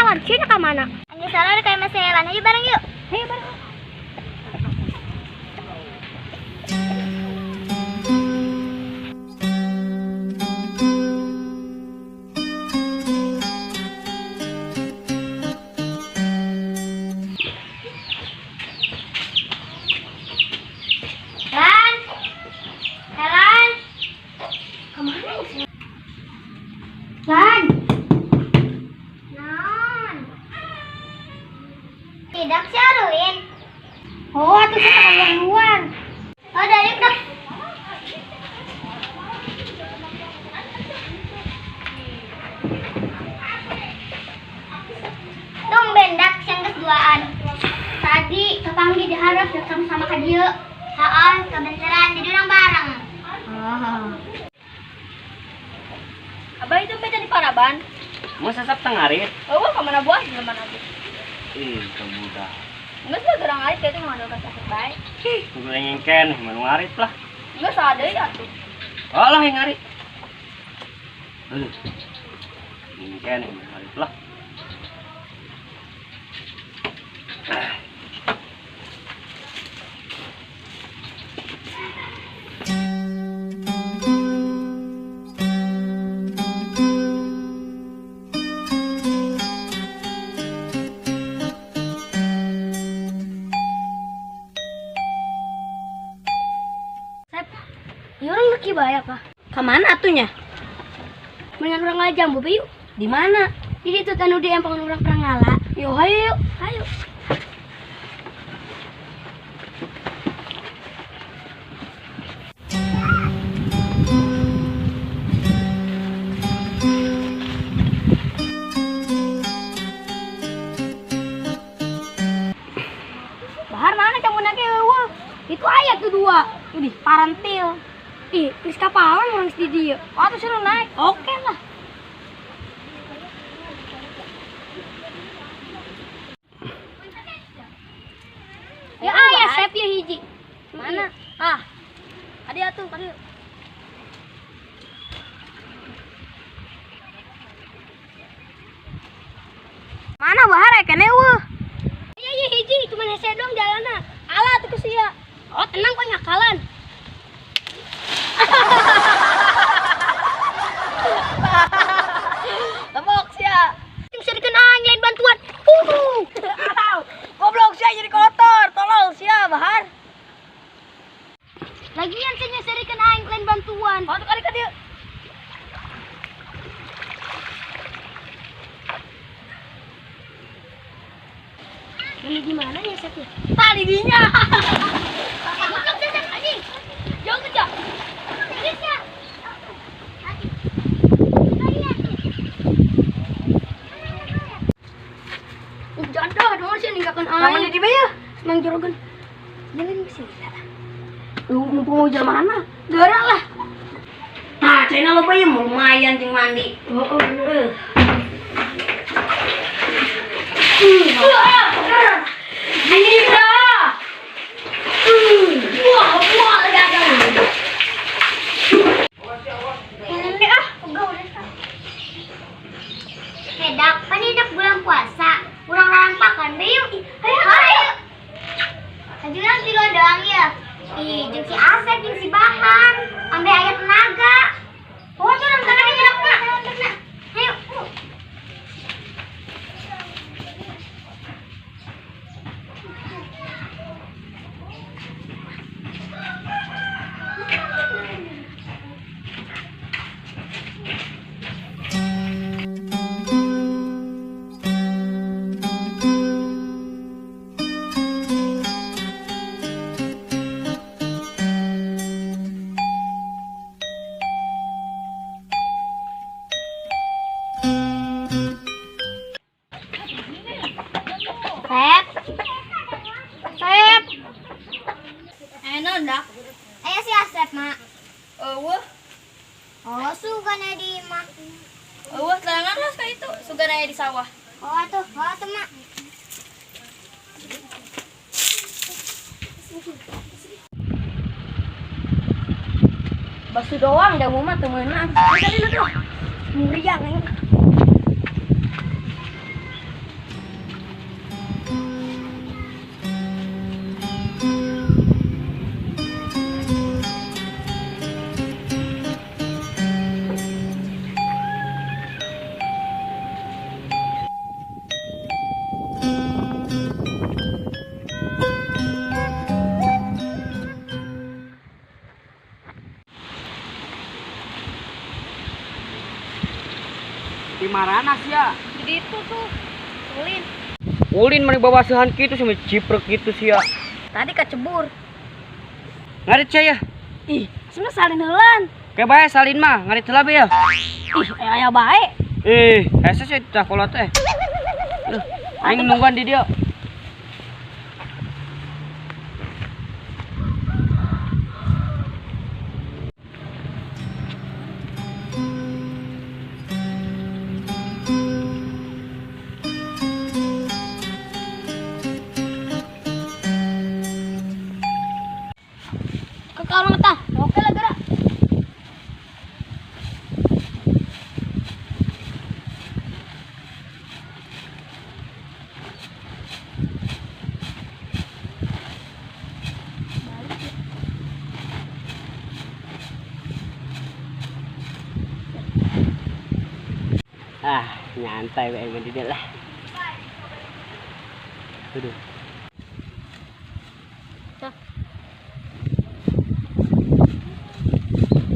Elan, sih ka mana? Anjir salah kayak Mas Elan. Ayo bareng yuk. Ayo bareng. Lan. Elan. Kemana sih? Lan. Non. Tidak sih Arwin. Oh, itu sih luar. Oh, dari udah. Tumben dak siang geus duaan. Tadi kepanggih diharap datang sama ka dieu. Heeh, kebenaran jadi orang bareng. Oh. Abah itu beta di Paraban. Mau sesap tengarit? Oh, ka mana buah di mana tuh? Ih, kemudah. Enggak sih gerang arit kayak itu mengandalkan sakit baik. Ih, gue ngengken, mau ngarit lah. Enggak salah deui atuh. Oh lah yang ngarit. Ngengken, ngarit lah. Ya orang lagi bayar apa? Kemana atunya? Mendingan orang ngala jambu yuk. Di mana? Di situ tanu di empangan orang pernah ngala. Yo ayo yuk, ayo. Bahar mana kamu nak eueuh? Itu ayat tuh dua. Udih parantil. Ih, geus kapalan urang di dieu. Oh, atuh suruh naik. Oke lah. Ya aya sep ya hiji. Mana? Ah. Adi atuh, kadieu. Mana bahar kene eueuh? Iya iya hiji, cuma hese doang jalanna. Alah atuh ku sia. Oh, tenang kok ngakalan. Lemok sia. Bisa dikena aing lain bantuan. Goblok sia jadi kotor. Tolol sia Bahar. Lagian sia nyeserikan aing lain bantuan. Oh, tuh kali ka dieu. Ini gimana ya Sep ya? Tali dinya. Goblok sia Sep anjing. Jauh kerja. Jadah dong sih ninggalkan aing. Mana di baya? Senang jorogan. Jangan ke sini lah. Lu mumpung mau jalan mana? Gerak lah. Nah, cina lo bayi lumayan jeung mandi. Oh, bener. Gila. Wah, wah, gagal. Ini ah, enggak udah. Hedak, pan ini bulan puasa. Urang rampakan be yuk. Ayo, ayo. Ajuran tilu doang ya. Ih, jeung si Asep, jeung si Bahar, ambe aya tenaga. Oh, urang kana nyerakna. Ayo. Sep. Sep. Enak dak. Ayo si Asep, Mak. Eueuh. Oh, sugan aya di imah. Eueuh, tayangan lah ka itu, sugan aya di sawah. Oh, atuh, oh atuh, Mak. Basu doang dah mah teu meunang. Kali lu tuh. Muriang aing. marana sia? Di ditu tuh. Ulin. Ulin mani bawasehan kitu sama ciprek kitu sia. Tadi kecebur. Ngarit sia ya. Ih, sebenarnya salin heulan. Kayak bae salin mah, ngarit heula be ya. Ih, aya bae. Eh, hese sih tah kolot teh. Duh, aing nungguan di dia. Ke kalung tah. Oke lah gerak. Ah, nyantai bae mah di dia lah. Aduh.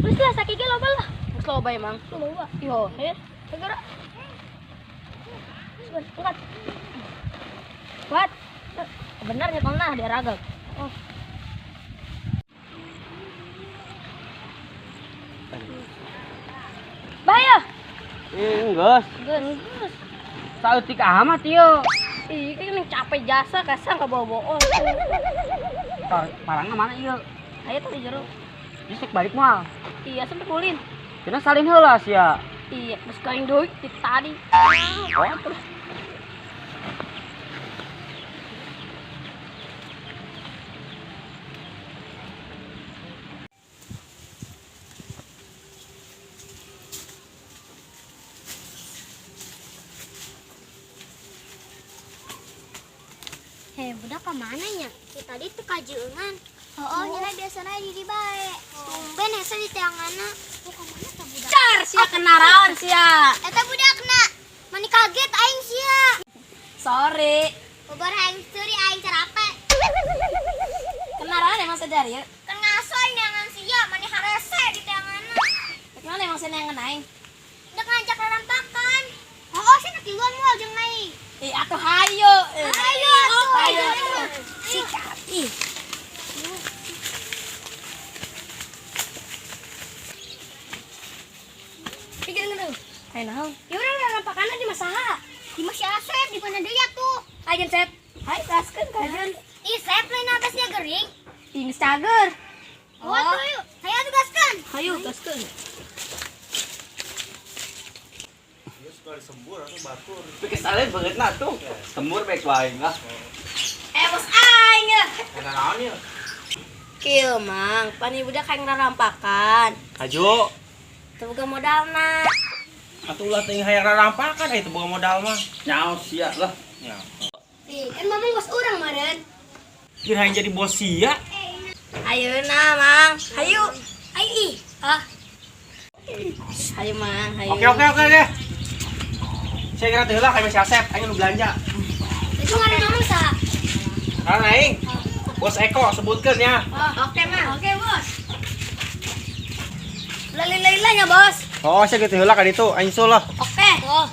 Terus lah sakit ge loba lah. Geus loba emang. Loba. Yo, ayo gerak. Terus angkat. Kuat. Benar ya kalau nah dia ragam. Oh. Bahaya. Geus. Geus. Saeutik amat ieu. Ih, kan capek jasa kasang ka bawa-bawa. Parangna mana ieu? Ayo tuh di jero. Geus balik moal. Iya, sampai kulin. Cenah salin heula sia. Iya, geus kain deui ti tadi. Oh, terus. Hei, budak kemana nya? Kita tadi tuh kajeungan. Oh, nyala biasanya di bae. Tumben hese di teanganna. Oh, kemana tah budak? Car sia kenaraon sia. Eta budakna. Mani kaget aing sia. Sorry. Bobar aing seuri aing carape. Kenaraon emang sadar ya? Kan ngaso aing neangan sia, mani harese di teanganna. Kenapa emang sia neangan aing? Dek ngajak rarampakan. Oh, sia nak tiluan moal jeung aing. Ih, atuh hayu. Hayu atuh. Hayu. Sikat. Ih. Pikir ngeureun. Hayu naon? Ya urang rarampakanna di masaha. Di Mas Asep di mana deui atuh? Ajen Sep. Hayu gaskeun ka ajen. Ih, Sep lain abasnya gering. Ih, geus cager. Oh, atuh yuk. Hayu atuh gaskeun. Hayu gaskeun. Tapi salin banget nah tuh. Sembur baik wae lah. Bos aing ya. Eta naon ieu? Kieu mang, pani budak hayang rarampakan. Hajo. Teu boga modalna. Atuh ulah teuing hayang rarampakan aya teu boga modal mah. Nyaos sia lah. Ya. Ih, kan mamang bos urang meureun. Kira hayang jadi bos sia. Ayeuna mang, hayu. Ayo ih. Ah, Hayu mang, hayu. Oke. Saya kira teu heula ka si Asep, aing nu belanja. itu ngaran mamang saha? Karena aing Bos Eko sebutkeun ya. Oke mang. Oke, Bos. Lalila nya bos. Oh, saya gitu heula ka ditu, aing sul lah. Oke. Oh.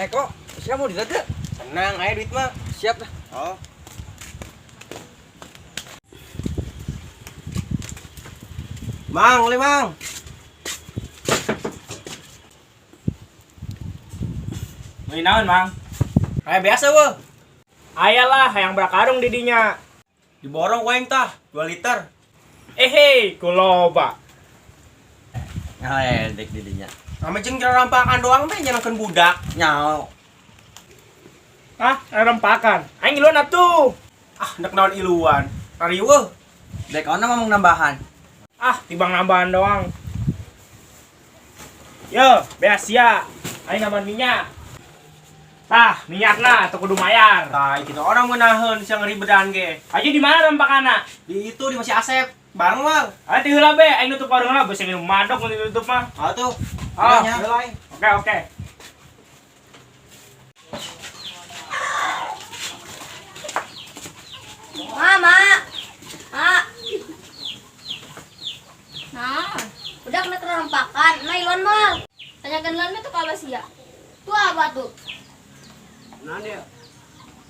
Eko, sia mau dilihat teu? Tenang, aya duit mah. Siap lah. Oh. Mang, boleh mang. Meuli naon, Mang? Kayak biasa weh. Ayalah hayang berakarung didinya. Diborong ku aing tah, 2 liter. Hei, kuloba. Ngaledek didinya. Ame jeung rampakan doang teh nyenengkeun budak. Nyao. Ah, rampakan. Aing iluan atuh. Ah, nek naon iluan. Rariweuh. Dek ona ngomong nambahan. Ah, tibang nambahan doang. Yo, beas sia. Aing nambahan minyak. Tah, minyakna atau kudu mayar. Tah, kitu orang ngeunaheun sia ngeribedan ge. Aja di mana rampakanna? Di itu di masih Asep. Bareng wal. Ah, ti heula be, aing nutup warung lah, beusi minum madok mun ditutup mah. Ah tuh. Ah. Heula aing. Oke, oke. Mama. Ma. Nah, udah kena terampakan. Nah, iluan mal. Tanyakan lan tuh ka sia. Tuh apa tuh? Nah dia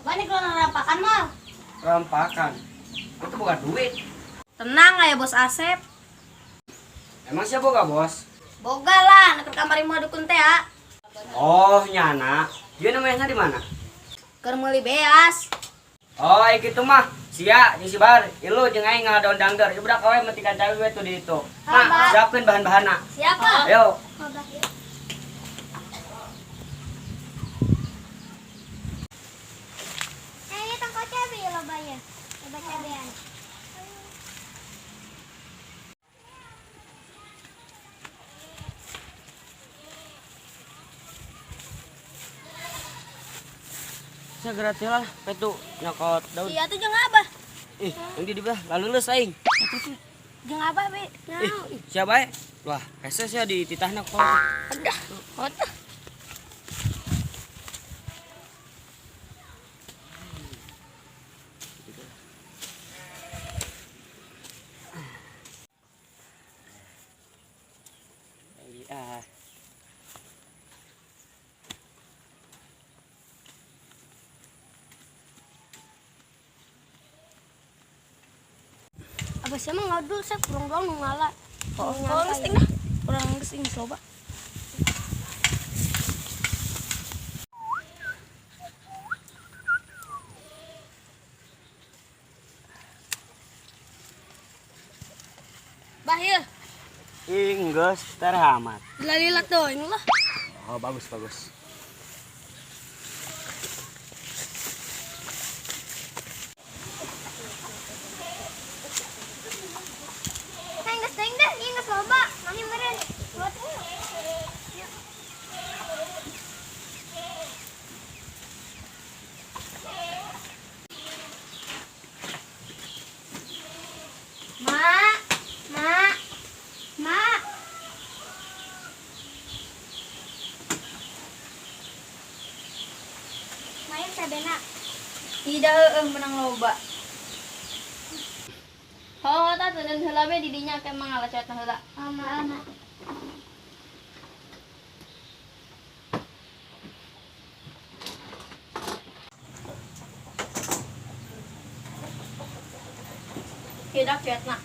Apa nih kalau ngerampakan mal? rampakan. Itu bukan duit. Tenang ya bos Asep. Emang siapa boga bos? Boga lah, nak ke kamar imah dukun teh ya. Oh, nyana. Dia namanya di mana? Keur meuli beas. Oh, gitu mah. Sia, jeung si Bar, ilu jeung aing ngadaun dangder. Ieu budak awe metikan cabe we tuh di itu. Nah, siapkeun bahan-bahanna. Siapa? Ayo. Eh, ini tangkau cabe ya lobanya. Loba cabean. Segera teh lah, petu nyokot daun. Iya tuh jeung abah. Ih, yang di dibelah laleuleus aing. Jeung abah be. Ih, siapa bae? Wah, hese sia di titahna kok. Aduh, hot. Ah. Abah siapa ngadul saya kurang doang nu ngala. Oh, kalau geus ting dah. Urang geus ing loba. Bah ieu, Ih, geus terhamat. lila teuing lah. Oh, bagus bagus. Nah, geus teuing dah, ieu geus loba. Mami meureun. Buat Ma, ma, ma. Main sabena. Tidak heueuh menang loba. Oh, tah teuneun heula we di dinya ke mangala coetna heula. Ama, ama. Tidak coetna.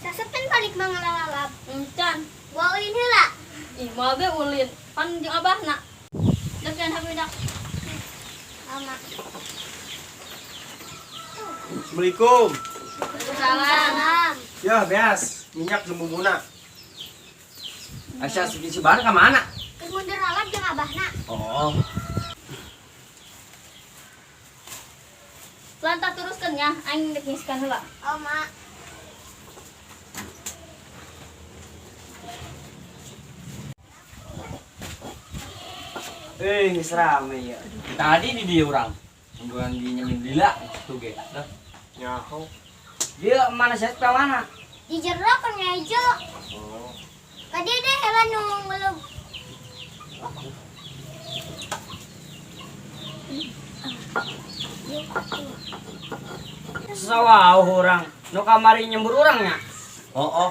Sasepen balik mangalalap. Encan. Gua ulin heula. Ih, moal ge ulin. Pan jeung abahna. Dak jangan hape dak. Ama. Assalamualaikum. Waalaikumsalam. Ya, beas, minyak jeung bumbuna. Asya si Bar ka mana? Keur mundur lalap jeung abahna. Oh, Lantah teruskeun nya, aing dek ngisikan heula. Oma. Eh, geus rame ya. Tadi di dia orang. Nungguan di nyemin lila tuh ge. Dah. Nyaho. Dia mana sih ka mana? Di jero kan ngejo. Oh. Tadi deh heula nu ngelub. Sawah orang. Nu kamari nyembur urangnya. Oh, oh.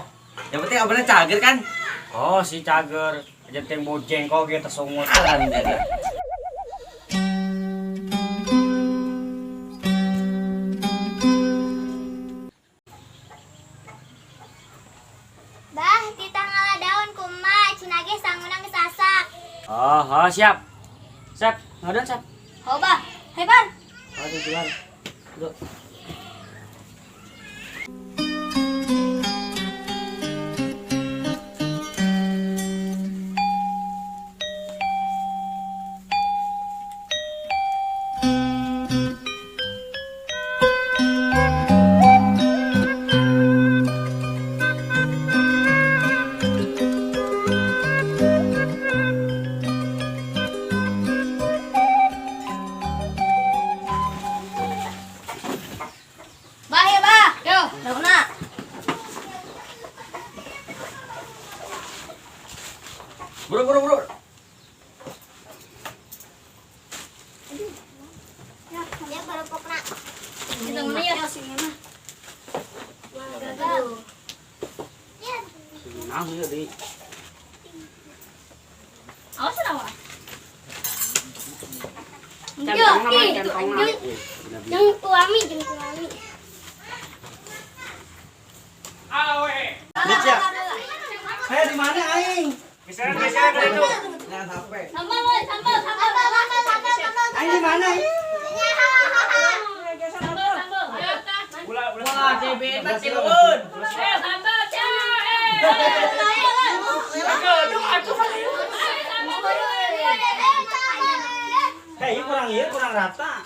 Yang penting abangnya cager kan? Oh, si cager. Aja teh bojengkol ge tesungut. Aran dia. Bah, titah ngala daun kuma cenah ge sanguna geus asak. Oh, oh, siap. Siap, ngadon siap. Oh, bah. Hai, Bar. Aduh, jalan. Duh. Bah ya, bah. Yo, daunna. Bro, bro, bro. Ya kerupukna. Kita mana ya? Mang ieu deui. Awas awas. Centong mah centong. Jeung tuami, jeung tuami. Awe. Lihat ya. Hei, di mana aing? Geseran geseran ka ditu. Jangan HP. Sambal woy, sambal, sambal, Sambal, sambal, sambal. Aing di mana? Sambal, sambal. Ayo tah. Ulah ulah. Wah, CB mah tilueun. Eh, sambal, cah. Eh. Hei, ieu kurang rata.